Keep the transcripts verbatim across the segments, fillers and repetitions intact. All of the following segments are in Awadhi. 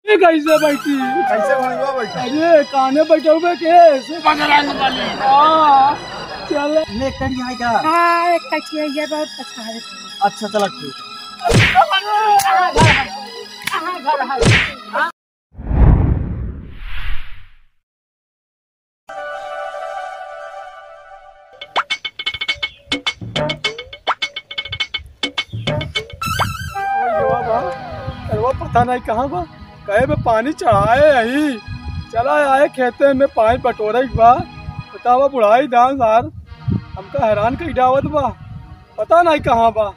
ये कैसे बैठी? कैसे भैया बैठा? अरे, काने बैठा हुआ केस? बजरंग बली। हाँ, चल। ले, कड़ी आएगा। हाँ, एक कचिया, ये बहुत अच्छा है। अच्छा, चला, ठीक। कहाँ घर है? कहाँ घर है? अरे बाबा, अरे बाबा, पता नहीं कहाँ बा, कहे में पानी चढ़ाए यही। चला आए खेते में पानी बटोरे के बा। बतावा बुढ़ाई दान सार, हमका हैरान कई डावत बा। पता नहीं कहाँ बा।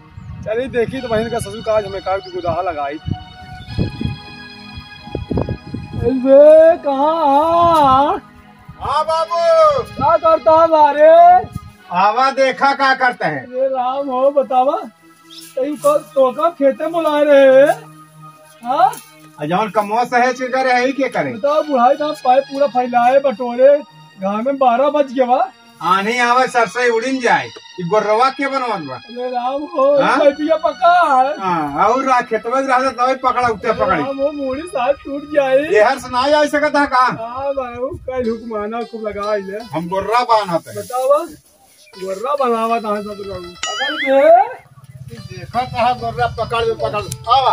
चली देखी तो बहिन का ससुर का आज हमें कार की गुदाहा लगाई। ए बे, कहाँ हा? हाँ बाबू। का करता है बारे? आवा देखा का करता है। अरे राम हो, बतावा। तई को, तो का खेते बुला रहे हैं? हाँ? आ जौन कमवा सहेज के करे है, के करे? बताओ, बुढ़ाई ना पाए पूरा फैलाए बटोरे, घाम में बारह बज गया बा। आन्ही आवे, सरसई उड़िन जाए। ई गोर्रवा के बनवत बा? अरे राम हो, हाँ? बैठिया पका है। हाँ, और रा-, खेतवा में रहता तभी पकड़ा, उठते पकड़ी। राम हो, मूड़ी साथ टूट जाए। ये हर सुनाई आ सकता है का? हाँ बाबू, कल हुक्माना खूब लगा ले। हम गोर्रा बान्हत है। बतावा, गोर्रा बनावा था सब लोग। पकड़ के। देखा कहाँ गोर्रा पकड़ में पकड़। आवा।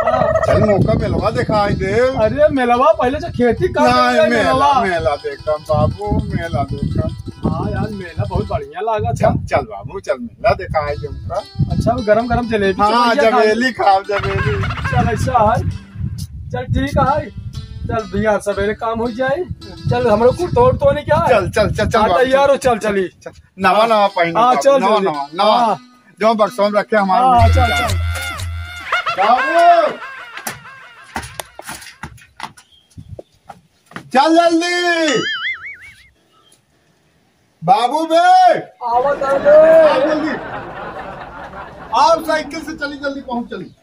हाँ। चल मौका मेलवा दिखाई दे। अरे मेलवा पहले से खेती कर नहीं, ले, मेला, मेलवा। मेला देखम बाबू, मेला देखम। हाँ यार, मेला बहुत बढ़िया लागा था। चल, चल बाबू, चल मेला दिखाई दे उनका। अच्छा, वो गरम गरम जलेबी हाँ, समोसा खा ले। जलेबी खाओ, जलेबी। चल ऐसा है, चल ठीक है, चल भैया सवेरे काम हो जाए। चल हमरो कुर्तो उर्तो नहीं क्या है? चल, चल, चल, चल हाँ, बाबू, तैयार चल। हो, चल चली। चल, नवा, नवा पहन हाँ, बाबू, चल नवा, जल्दी। नवा, नवा। हाँ। जो बक्सों में रखे हमारे हाँ, चल, चल। बाबू! चल जल्दी। बाबू बे! आवत हूँ बे। आ जल्दी। आओ साइकिल से चली, जल्दी पहुँच चली।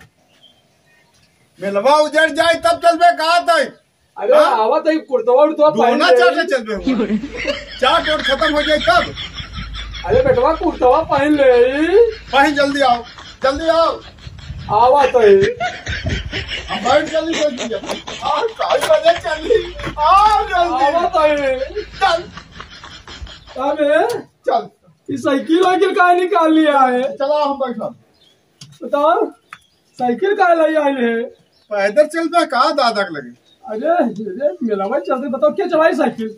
मेलवा उजड़ जाए तब चलबे, कहा तई? अरे हाँ? आवत है, कुर्तवा उर्तवा पहन दोना ले। चाट ले चलबे हुआ। चाट और खत्म हो जाए तब। अरे बेटवा, कुर्तवा पहन ले। पहन जल्दी आओ, जल्दी आओ। आवत है। हम बैठ जल्दी बैठ जल्दी। आओ, सात बजे चली। आओ जल्दी। आवत है। चल। अबे, चल। ये साइकिल वाइकिल काहे निकाल लिया है? चला, हम बैठा। बताओ, साइकिल काहे लाई आई है? पैदल चलबे का दादा के लगे? अरे, अरे, मेलवा चलते, बताओ, के चलाई साइकिल?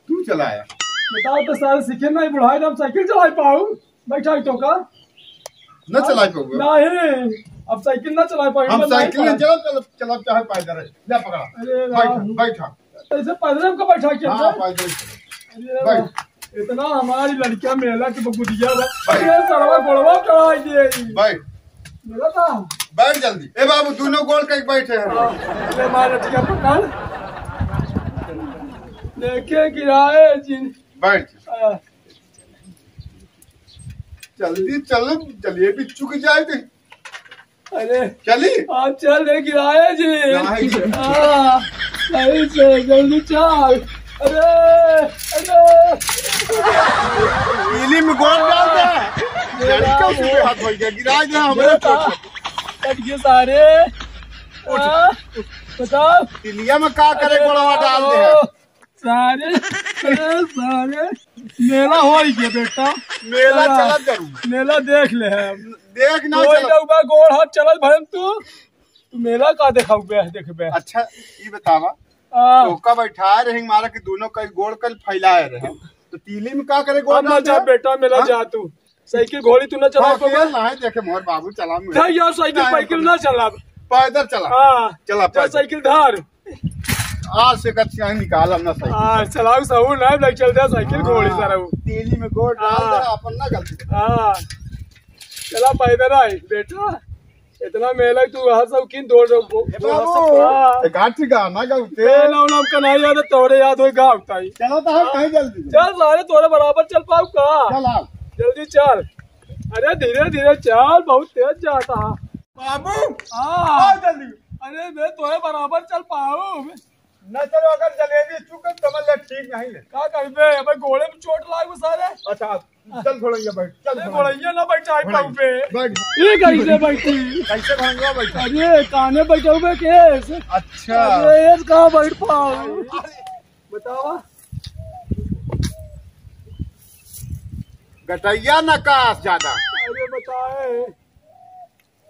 तू चलाया। बताओ तो सारे सीखे नहीं, बुढ़ाई ना, हम साइकिल चलाई पाऊ? बैठा ही तो का? न चलाई पाऊ। नहीं, अब साइकिल ना चलाई पाऊ, हम साइकिल नहीं चला, चला, चला, चाहे पैदल है। ले पकड़ा। अरे बैठा, राम। बैठा। ऐसे पैदल हमको बैठा के हाँ, अंदर? पैदल ही चलो। अरे बैठ। इतना हमारी लड़कियां मेला के बगुदिया बा। बैठ। अरे सरवा गोड़वा चढ़ा दिए। बैठ। मेला था। बैठ जल्दी। ए बाबू, दोनों गोड़ कइके बैठे हैं। हाँ, अरे मार लड़कियां पकड़। देखे गिराए जिन। बैठ। हाँ। जल्दी चल, जलेबी चुक जाए थे। अरे, चली? आप चल रहे किराया जी। नहीं। हाँ, सही से, जल्दी चल। अरे, अरे। पीली में गोड़ डाल दे। मेरा लड़का उसी पे हाथ धोई गया, गिरा गया हमारे मेरा चोट। कट गए सारे। उठ। हाँ, बताओ। तिलिया में का करे, अरे गोड़वा डाल दे। बाबू। सारे, अरे सारे, मेला होई के बेटा। मेला हाँ, चलत जरूर। मेला देख ले हम। देख ना कोई चलत। ना बा, गोड़ हाथ चलत भरम तू। तू मेला का देखाऊ बे, देख बे। अच्छा, ई बतावा। हाँ। तो का बैठाए रहे मारा कि दोनों कई गोड़ कल फैलाए रहे। तो तीली में का करे गोड़ अब ना डाल जा दे? बेटा, मेला हाँ? जा तू। साइकिल घोड़ी तू ना चला हाँ, पावे। खेल ना है, देखे मोर बाबू चला मुझे। जा यार, साइकिल नहीं, पाइकिल ना चला। पैदल चला। हाँ। चला जा पैदल। साइकिल धार। आज से कच्चियाँ निकाल अपना साइकिल। हाँ, चलाऊ सहू ना, नहीं चल जा साइकिल हाँ, घोड़ी सारा वो। तेली में गोड़ डाल हाँ। दे, अपन ना गलती कर। हाँ। चला पैदल आई, बेटा। इतना मेला तू वहाँ से किन दौड़ रहो, वो, ये वो बाबू, हाँ। एक आध ठे गाना गाउते। गाना उना हमका नहीं याद है, तोरे याद होई गाउता ही। चला तो हम हाँ। कहीं जल्दी। चल सारे, तोरे बराबर चल पाऊ का? चल आओ। जल्दी चल। अरे धीरे धीरे चल, बहुत तेज जाता है। बाबू, हाँ। आओ जल्दी। अरे बे, तोरे बराबर चल पाऊ। न चलो, अगर जलेबी चुके तो मतलब ठीक नहीं है। का करबे? अबे गोड़े में चोट लाग सारे। अच्छा, चल घोड़ैया बैठ, चल अरे घोड़ैया। घोड़ैया ना बैठा है घोड़ैया, पाऊ पे। बैठ। ये कैसे बैठी? कैसे घोड़ैया बैठा? अरे काने बैठा हुए केस। अच्छा। अरे ये कहाँ बैठ पाओ? बतावा। गटैया ना कास ज्यादा। अरे बताए।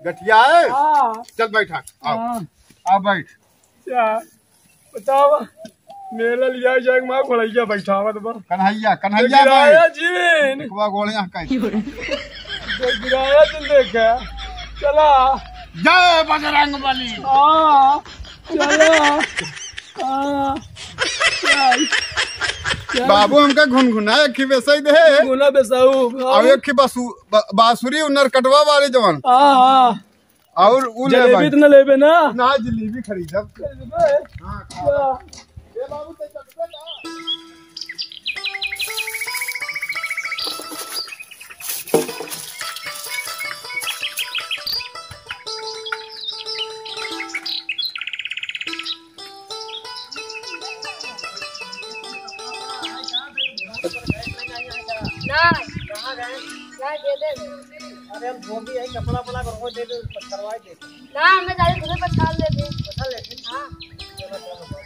गठिया है? हाँ। चल बैठा, आओ। हाँ। आ बैठ। क्या? बतावा। मेला लिया जाए, माँ घोड़ैया बैठावत बा। कन्हैया, कन्हैया गिराया बैठ। जिन। देखवा गोड़े यहाँ कैसे। गिराया जिन देखे। चला। जय बजरंग बली। हाँ। चला। हाँ। चल। चल। बाबू हमका घुनघुना एक ही बेसाई दे। घुनघुना बेसाऊ। अब एक ही बासु-, बा-, बांसुरी उ नरकटवा वाली जवन। हाँ, हाँ। और उ ले जलेबी भाई। तो न लेबे ना? ना, जलेबी खरीदब। खरीदबे? हाँ, खा। क्या? ए बाबू, तै चखबे ना? ना। कहाँ गए? ना, दे दे। अरे, हम धोबी है, कपड़ा उपड़ा को दे दे, करवाई दे। ना, हमें जाके तुम्हें पछाड़ लेते। पछाड़ लेते? हाँ। चलो, चलो, चलो।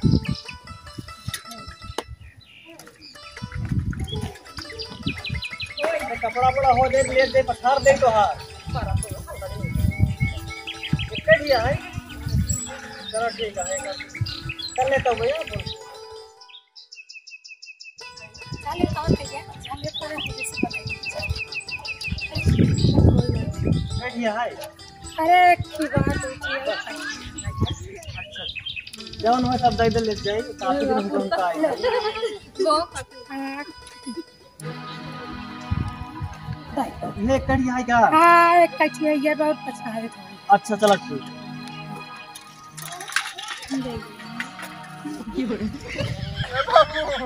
कपड़ा उपड़ा हो दे, ले दे, पछाड़ दे तो हाथ। इतने दिया है? चलो, ठीक है, कर लेता हूँ भैया। चाले कौन भैया? चाले पर हम जैसे बनाएंगे। बैठ गया है। अरे, की बात होती है। अच्छा, जौन हो सब दे दे, ले जाए, काफी दिन हो गए उनका आए। वो हाँ। ये कढ़ी है क्या? हाँ, एक कढ़ी है, ये बहुत पसंद है। अच्छा, चलो ठीक।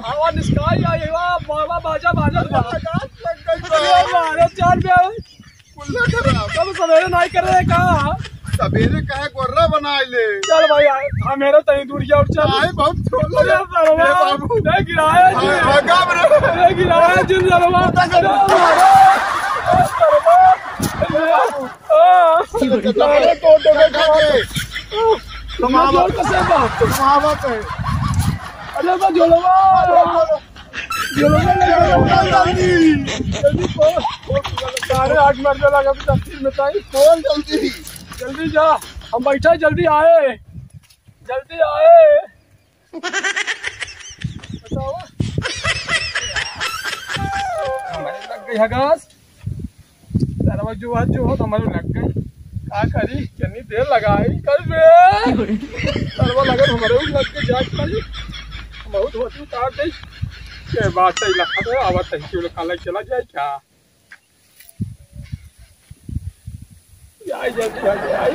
आवा निस्काई आई, वाह, बाबा बाजा बाजा बा। अरे मारे चार पे आवे। कुल्ला खराब। कब सवेरे नाई कर रहे का? सवेरे कहे गोर्रा बनाए ले। चल भाई, आ, आ मेरे तई दूर जा और चल। आए बहुत छोड़ अरे लगे। बाबा, ए बाबू। नहीं गिराया जी। हाँ, हाँ, गाम रे। नहीं गिराया जी, बाबा। अरे बाबा। अरे बाबू। हाँ। अरे, तो, तो, तो, तो, तो। कमावत। जोर कसे बा? कमावत है। अरे, बा, झोलवा। झोलवा ले, झोलवा जल्दी। जल्दी खोल। साढ़े आठ मरने लगा, अभी तक तीन में टाइम। खोल जल्दी। जल्दी जा, हम बैठा, जल्दी आए, जल्दी आए। बताओ। हमारे लग गई हगास। सरवा जो आज जो हो तो हमारे लग गई। का करी? कितनी देर लगाई? कर बे। सरवा लगन हमारे भी लग के जाए पड़ी। बहुत होती उतार दे। के बात है, लखा दे, आवा तही के लोग काला चला जाए क्या? आई, आई, आई, आई।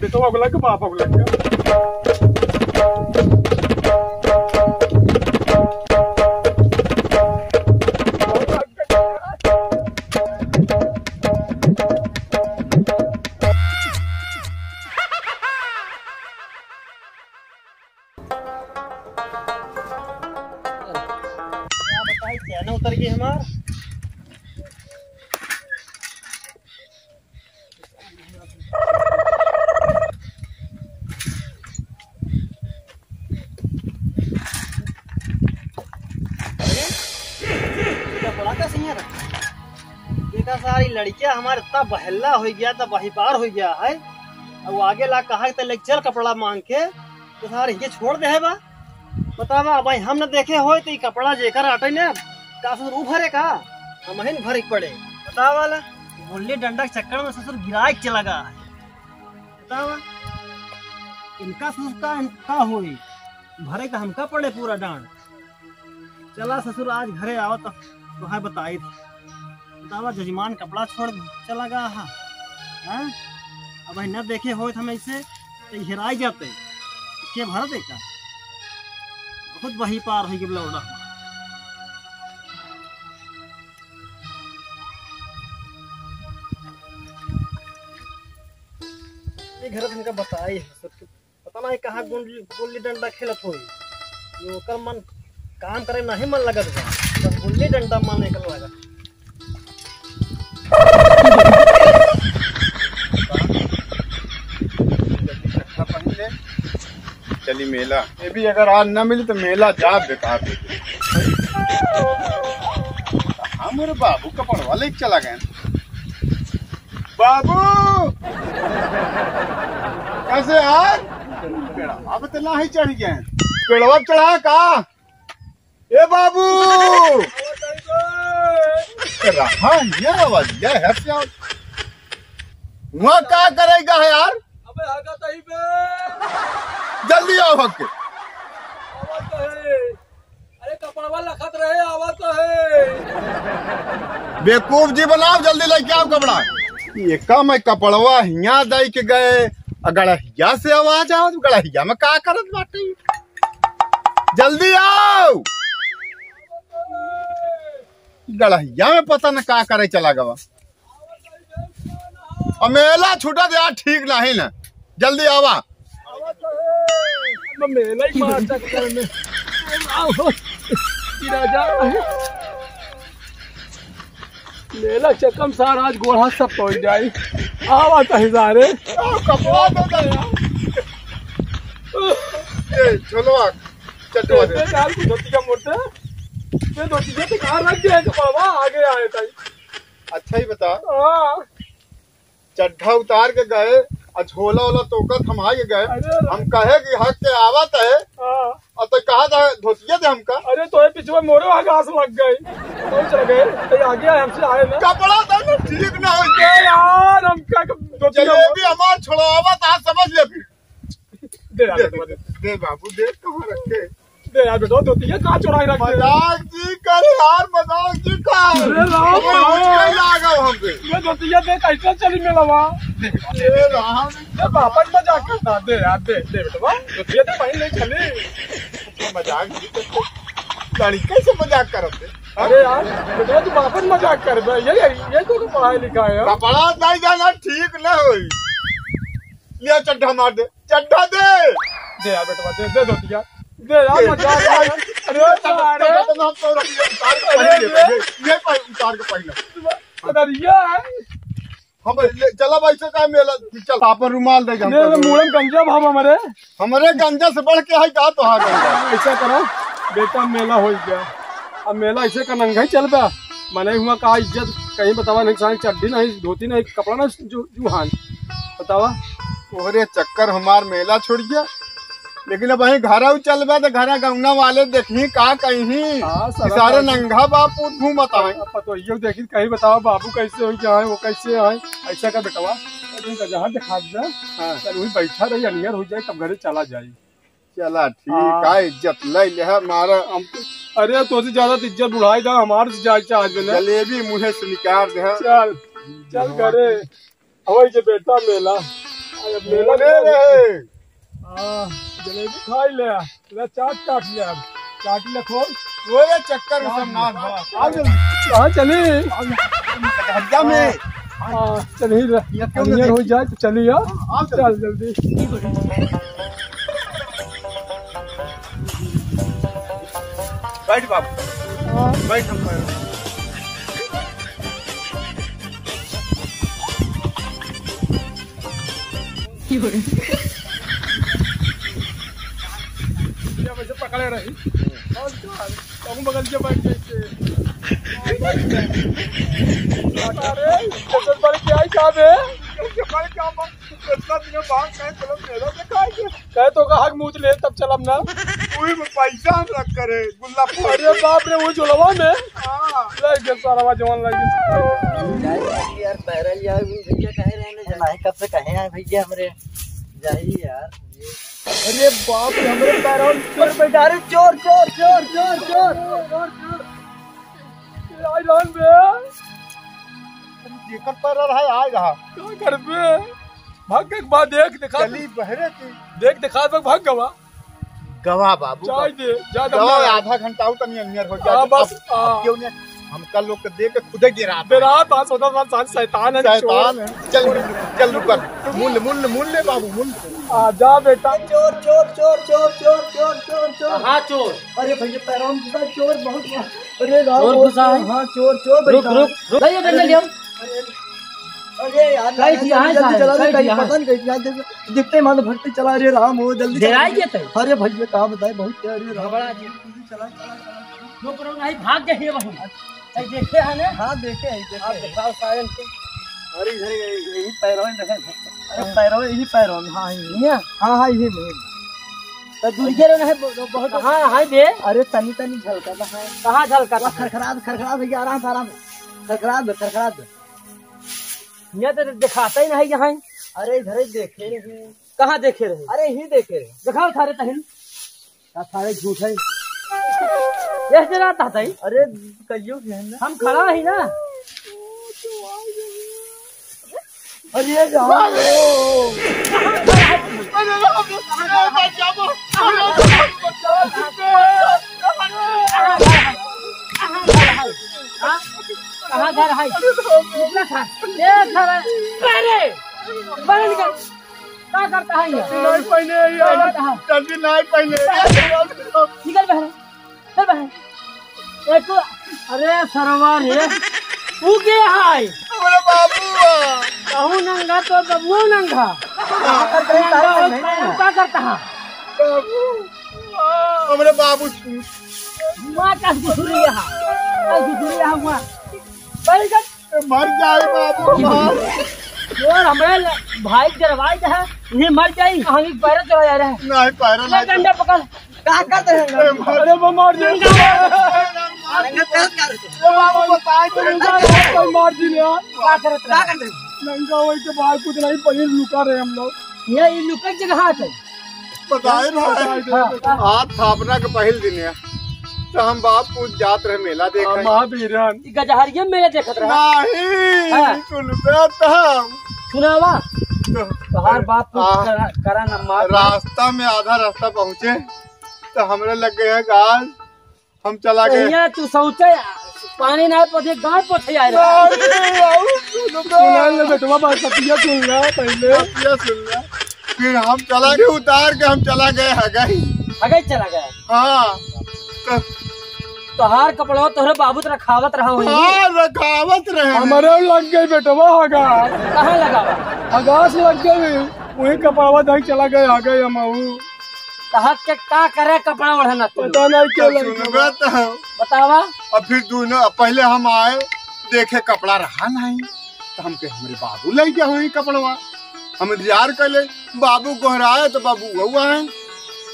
बेटवा को लग, बाप को लग। क्या बताई, चैन उतर गई हमार। अरे, कपड़ा का सिंगार? देखा सारी लड़कियां हमारे इतना बहल्ला हो गया, इतना बहिपार हो गया है। अब आगे ला कहा तो ले चल कपड़ा मांग के, तो सारे इनके छोड़ दे है बा। बतावा, अब हम न देखे होए तो ई कपड़ा जेकर आटे न, का ससुर ऊ भरे का? हमहिन भरे के पड़े। बतावा ला, गुल्ली डंडा के चक्कर में ससुर गिराए के चला गया है। बतावा, इनका ससुर का, का होई? भरे का हमका पड़े पूरा डांड। चला ससुर, आज घरे आवा तो तोहार बताई। बतावा, जजमान कपड़ा छोड़ चला गया हा, हैं? अब न देखे होत हम ऐसे, तो हेराई जाते। के भर देता? बहुत बहिपार हो गया लौड़ा। ये घर हमका बताई है, ससुर के पता नहीं कहाँ गुल्ली, गुल्ली डंडा खेलत होई। ये ओकर मन काम करे नहीं मन लगत बा, बस गुल्ली डंडा मन निकल लगा। चली मेला, ये भी अगर आज ना मिली तो मेला जाब बेकार हो जाई। हमरे बाबू कपड़वा लेके चला गए। बाबू, कैसे यार? पेड़वा पे तो नाही चढ़ गए। पेड़वा पे चढ़ा का? ए बाबू! रहा ये आवाज, ये है क्या? वहाँ का करेगा है यार? अबे हगा तही बे। जल्दी आओ हग के। आवा तो है। अरे कपड़वा लखत रहे, आवा तो है। बेवकूफ जी बनाओ, जल्दी लेके आओ कपड़ा। ये का मैं कपड़वा हिया दई के गए, आ गड़हिया से आवाज आओ, गड़हिया में का करत बाटे? जल्दी आओ। गड़हिया में पता न का करे चला गवा। अब मेला छूटत यार, ठीक नाही ना। जल्दी आवा। अब मेला ही मार चक्कर में। आओ, ई राजा। मेला चक्कर में सारा आज गोड़ हाथ सब तोड़ जाई। आवा तो सारे। आओ, कपड़ा दे दे यार। ए, झोलवा, चटवा दे। दे यार, तू धोतिया मोटे। दे धोतिया तो कहाँ रख दिया है कपड़वा? आगे आए ताई। अच्छा ही बता। हाँ। चड्ढा उतार के गए, आ झोला ओला तोकत हम आगे गए। अरे रे। हम कहे कि हग के आवत है, हाँ। और तो कहा था धोतिया दे हमका। अरे तो ये पिछवा मोरे वहाँ घास लग गई, पहुँच गए, तो आगे आए हमसे आए ना। कपड़ा तो ना ठीक ना हो। ए यार, हमका धोतिया जलेबी हमार छोड़ावत, आज समझ ले फिर। दे यार, दे, दे, दे। दे बाबू, दे, कहाँ रखे? दे यार बेटा, धोतिया कहाँ चुराई रख दे? मजाक जी करे यार, मजाक जी का। अरे राम, अरे राम। उठ के लागल हमके। ये धोतिया दे, कैसे चली मेलवा? दे बेटा, दे, ए दे, दे। राम। ये बापन मजाक करता, दे यार, दे, दे बेटवा, धोतिया दे, पहन ले चली। मजाक जी करते। लड़की से मजाक करते। अरे यार, बेटवा तू बापन मजाक कर बे, ये, ये, ये तो पढ़ाई लिखाई है। कपड़ा नहीं जाना ठीक न होई। ले चड्ढा मार दे, चड्ढा दे। दे यार बेटवा, दे, दे धोतिया। दे यार, दे। मजाक कर। अरे चड्ढा सारे। तो हम तो रख ले, उतार के अरे पहन ले, ये। ये, ये पहन, उतार के पहन ले। अरे ये है। हम ले, चला भाई से काम मेला, चल, आपन रुमाल दे दे हमका। मुड़न गंजा भाव हमरे। हमरे गंजा से बढ़ के है का तोहार गंजा? ऐसा करो, बेटा मेला हो गया, अब मेला ऐसे का नंगा ही चल बा, मने हुआ का इज्जत कहीं बतावा नहीं, सारी चड्ढी नहीं, धोती नहीं, कपड़ा ना जू-, जूहान। बतावा। तोहरे चक्कर हमार मेला छोड़ गया, लेकिन अब वहीं घरा चल बा तो घरा गौना वाले देखी का कहीं हाँ, कि सारा सारे बात। नंगा बाप पूत घूमत आए। अब पतोहियो देखी कहीं बतावा बाबू कैसे हो जाए, वो कैसे आए, ऐसा का बेटवा, तुम का जहाँ दिखा दे, हाँ। चल वही बैठा रही, अनियर हो जाए तब घरे चला जाए। चला ठीक हाँ। है, इज्जत ले ले है मारा। हम तो, अरे तोसे ज्यादा तो इज्जत बुढ़ाई दा, हमारे से जाए चाह देना। जलेबी मुँहे से निकाल दे है। चल, चल घरे। अबे जे बेटा मेला, अरे मेला बोले मेला। रहे। हाँ, जलेबी खाई ले, ले चाट काट ले अब। काट ले खोल। वो ये चक्कर में सब नाश हुआ। आ जल्दी। हाँ, चली। हड्डा में। हाँ, चली रे। ये क्यों अनियर नहीं हो जाए तो चली, हाँ। हाँ, चल। चल जल्दी। बैठ बाबू। हाँ। बैठ हम। ये वैसे पकड़े रही। और क्या? कहूँ बगल के बैठ जाए। अरे, जैसे बड़े क्या ही काम है? जैसे बड़े क्या बात? इतना दिन बाद कहीं चलो मेला दिखाई दे। कहे तो का हक मूत ले तब चलब ना। कोई में पैसा हम रख करे, गुल्ला फोड़ अरे के। बाप रे, वो झोलवा में। हाँ। ले गया सारा जवान लग गया। यार, यार, पैरल यार, वो भैया कहे रहे ना, नहीं, कब से कहे हैं भैया हमरे, जाइए यार। अरे बाप रे, हमरे पैरल ऊपर बैठा रहे, चोर, चोर, चोर, चोर, चोर, चोर, चोर। ये आई रान बे। जेकर पैरल है, आए रहा। का करबे? भाग के बा, देख, देखा। चली बहरे की। देख, देखा, भाग, भाग गवा। गवा बाबू, जाए दे, जा दे गवा, अपना। आधा घंटा हो, तनी अंदर हो जाए। हाँ, बस, अब, अब हाँ। क्यों नहीं? हमका लोग के देख के खुदे डेरात है। डेरात है, सोचा था साथ शैतान है, शैतान चोर है। चल, चल रुक, मुल, मुल, मुल ले बाबू, मुल। आजा बेटा। चोर, चोर, चोर, चोर, चोर, चोर, चोर, चोर। कहाँ चोर? अरे भैया, पैरों में घुसा चोर बहुत। अरे राम, चोर बहुत घुसा है? हाँ, चोर, चोर रुक, बैठा रुक, है। रुक। ले ये डंडा लिया। अरे यार, कहीं से यहाँ से जल्दी आया, चला ले, कहीं से कहीं यहाँ। पता नहीं कहीं से आया, देख, दिखते ही मानो भटकते चला, अरे राम हो, जल्दी चला। डेराई गए थे। अरे भैया, कहाँ बताए, बहुत, अरे राम। घबरा गए। जल्दी चला, चला, चला, चला। रुक, रुक, नहीं, भाग गए ये वहीं। अच्छा। नहीं, देखे हैं ना? हाँ, देखे हैं, देखे आप हैं। दिखाओ सायन को। अरे, इधर यही, यही पैरों में देखे। अरे, पैरों, यही पैरों में, हाँ, यही। यहाँ? हाँ, हाँ, यही में। तो दूर के रहे हैं, ब-, ब-, बहुत। हाँ, हाँ, बे। अरे, तनी, तनी झलका था, हाँ। कहाँ झलका था? खरखरा दे, खरखरा दे, आराम से, आराम से। खरखरा दे, खरखरा दे। यहाँ तो दिखाता ही नहीं यहाँ। अरे, इधर ही देखे रहे। कहाँ देखे रहे? अरे, यही देखे रहे। दिखाओ थारे तहिन। का थारे झूठ है? यह से रहता था ही? अरे, कहियो के है ना? हम खड़ा ही ना। अरे, राम रे। कहाँ घर है? कितना था? ये घर है। अरे, बाहर निकल। का करता है ये? नहीं पहने यार। पहने कहाँ? जल्दी नहीं पहने। निकल बाहर। चल बाहर। एक तो, अरे सरवा रे, तू के है? हमारा बाबू है। कहूँ नंगा तो बबुओ नंगा। हाँ। नंगा हो, का करता है? बाबू। हमारे बाबू। माँ का गुसुरी है। का गुसुरी है माँ। बैठ जा। ए, मर जाए बाबू, मर। और हमरे ल-, भाई के दरवाई है, ये मर जाई, हम एक पैरा चला जा रहे हैं। नहीं, पैरा ले नहीं। डंडा पकड़। का करते हैं? ए, मर। अरे, वो मर जाए। अरे, ए, बाबू, बताए तो नहीं। कोई मार दी यार। का करते हैं? नंगा होई के बाहर कुछ नहीं, पहले लुका रहे हम लोग। ये, ये लुका के जगह है। बताए ना। बताए दे। हाँ। आज स्थापना के पहिल दिन है, तो हम बाप पूत जात रहे मेला देखे। हाँ, महावीरन। ई गजहरिया मेला देखत रहा। नहीं, हाँ। सुनबे तो। सुनावा। तो तोहार बाप पूत हाँ। करा, करा ना मार। रास्ता में आधा रास्ता पहुँचे, तो हमरे लग गए हैं गाल। हम चला गए। भैया, तू सौंचे पानी ना पोछे, गाँव पोछे आए रहे। अरे, आऊ, सुन ना। सुन ले बेटवा, बात सतिया सुन ले पहले। सतिया सुन ले। फिर हम चला गए, उतार के हम चला गए हगई। हगई चला गए? हाँ। तो तोहार कपड़वा तोहरे बाबू तो रखावत रहा होई। हाँ, रखावत रहे। हमारे लग गए बेटवा हगा। कहाँ लगावा? हगास लग गए, वही कपड़वा दाई चला गए, हगई हम आऊ। तहक के का करे कपड़ा ओढ़ना तू? पता नहीं क्या तो लड़का सुनबे बा। तो। बतावा। अब फिर दोनों, पहले हम आए, देखे कपड़ा रहा नहीं, तो हमके हमरे बाबू लइ गया होई कपड़वा। हम इंतजार कर ले, बाबू गोहराए तो बाबू हुआ है,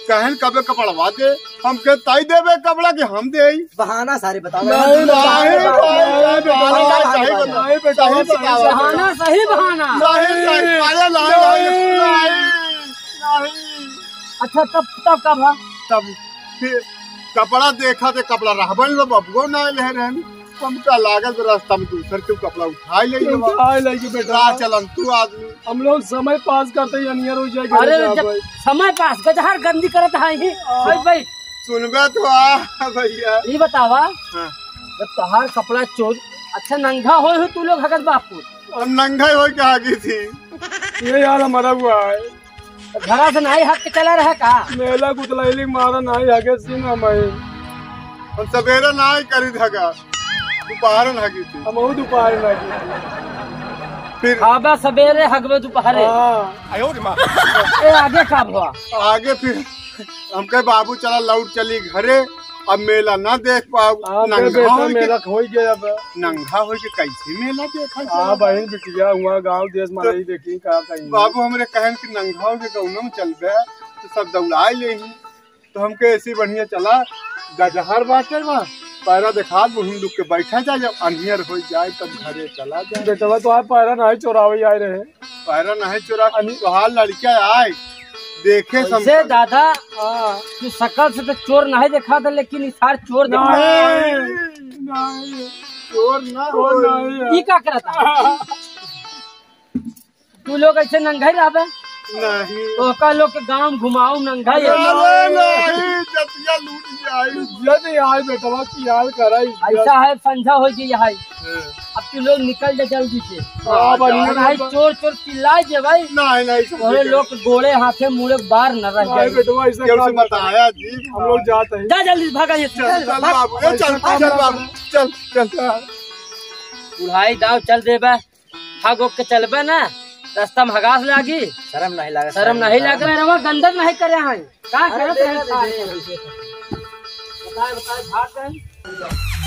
कहन कबे कपड़वा दे, हमके ताई देबे कपड़ा के हम दे। बहाना सारे बतावा। नहीं, नहीं, बहाना, नहीं, बहाना, नहीं, बेटा, बहाना, नहीं, बेटा, सही नहीं, बतावा। बहाना, सही बहाना। नहीं, नहीं, नहीं, नहीं, नहीं। नहीं। अच्छा, तब, तब का भा? तब फिर कपड़ा देखा तो कपड़ा रहबन लो, बबुओ ना ले रहन। हमका लागल बा रास्ता में दूसर के कपड़ा उठाए ले लो। उठाए ले के बेटा। राह चलन तू आदमी। हम लोग समय पास करते ही अनियर हो जाए, अरे, घर जब जाए। समय पास, गजहर गंदी करत है ही। हाँ। भाई, भाई। सुनबे तो आ भैया। ई बतावा, हाँ। जब तोहार कपड़ा चोर, अच्छा नंगा होए हो तू लोग हगत बापू? हम नंगा ही होए के आगे थी। ये यार हमारा हुआ है। तो घरा से नाई हट के चला रहा का? मेला गुतलैली मारा नाई हगे सीना में। हम सवेरे नाई करी धगा, दोपहर न हगी थी। हम वो दोपहर न हगी थी। फिर खाबा सवेरे, हगबे दोपहरे। हाँ। ए, आगे का भवा? आगे फिर हमके बाबू चला लौट चली घरे, अब मेला ना देख पाऊ। हाँ, नंगा बेटा, होई के, मेला होई गया अब। नंगा होई के कैसे मेला देखा हाँ, जाए? बहन बिटिया हुआ गाँव देश में तो नहीं देखी का कहीं। बाबू हमरे कहन कि नंगा होई के गौना में चलबे, तो सब दौड़ाए ले ही। तो हमके ऐसी बढ़िया चला, गजहर बाटे बा, पैरा देखा, बुढ़िन लुक के बैठा जाए, जब अनियर हो जाए तब घरे चला जाए। बेटवा तो आए पैरा नहीं चोरावे आए रहे। पैरा नहीं चोरा, अनि- तोहार लड़का आए, देखे वैसे समझा। दादा, हाँ। तू शकल से तो चोर नहीं देखा था, लेकिन इस हार चोर देखा। नहीं, नहीं, चोर ना चोर हो। नहीं है। ई का करता? तू लोग ऐसे नंगे रहबे? नहीं। तो का लोग के गांव घुमाऊ नंगा ये। अरे नहीं, जतिया लूट जाई। जद आई बेटवा की याद कराई। ऐसा है, संझा हो गई है। हाँ। अब तू लोग निकल जा जल्दी से। हाँ, भाई, भाई, चोर चोर चिल्लाए जे भाई। नहीं, नहीं, तोहरे लोग के गोड़े हाथे मुड़े बार न रह जाए। बेटवा, ऐसा केहू से बताया जी। हम लोग जाते हैं। जा जल्दी भागा ये। चल, चल, चल भाग। बाबू, ए, चल, चल बाबू, चल, चल। बुढ़ाई दाव चल देबे। हग ओग के चलबे ना, रास्ता में हगास लागी। शर्म नहीं लागे, शर्म नहीं लागे। पैरवा गंदर नहीं करे हैं। का अरे करत दे रहे दे, सारे? दे दे, दे दे। बताए, बताए, भाग गए।